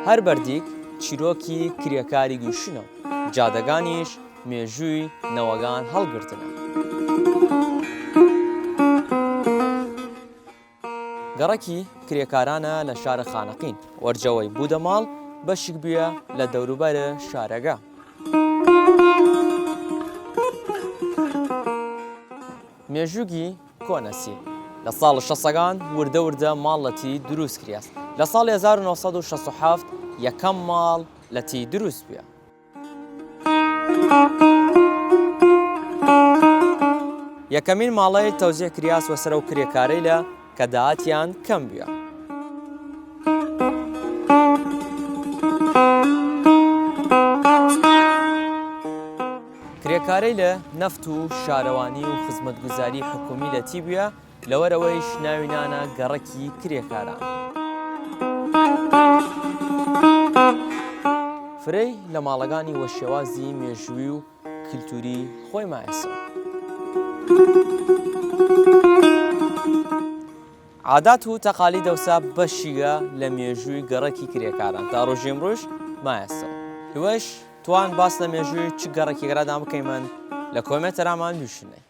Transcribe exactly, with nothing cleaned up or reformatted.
هەر بەردیگ چیرۆکی کرێکاری گویشنە و جادەگانیش مێژووی نەوەگان هەڵگردنە. گەڕەکی کرێکارانە لە شار خانەقین، وەرجەوەی بوودە ماڵ، بەشیگ بویە لە دەوروبەر شارەگە. مێژووگی کۆنەسی، لە ساڵ شەسەگان وردە وردە ماڵ لەتی دروس کریاس. لە ساڵ هەزار و نۆ سەد و شەست و هەفت یەکەم ماڵ لەتی دروس بویە. یەکەمین ماڵەیل تەوزیع کریاس وە سەرەو کرێکارەیلە کە داهاتیان کەم بویە. کرێکارەیلە نەفت و شارەوانی و خزمەتگوزاری حکومی لەتی بویە، لەوەرەوەیش ناوی نانە گەڕەکی کرێکاران. فرەی لە ماڵەگانی وە شێوازی مێژووی و کلتوری خوەی مایەسە. عادات و تەقالید ئەوسا بەشیگە لە مێژووی گەڕەکی کرێکاران تا ڕۆژی ئمڕووش مایەسە. هیوەش توان باس لە مێژووی چ گەڕەکی گەرادان بکەیمن لە کۆمێنتەرامان بویشنەی.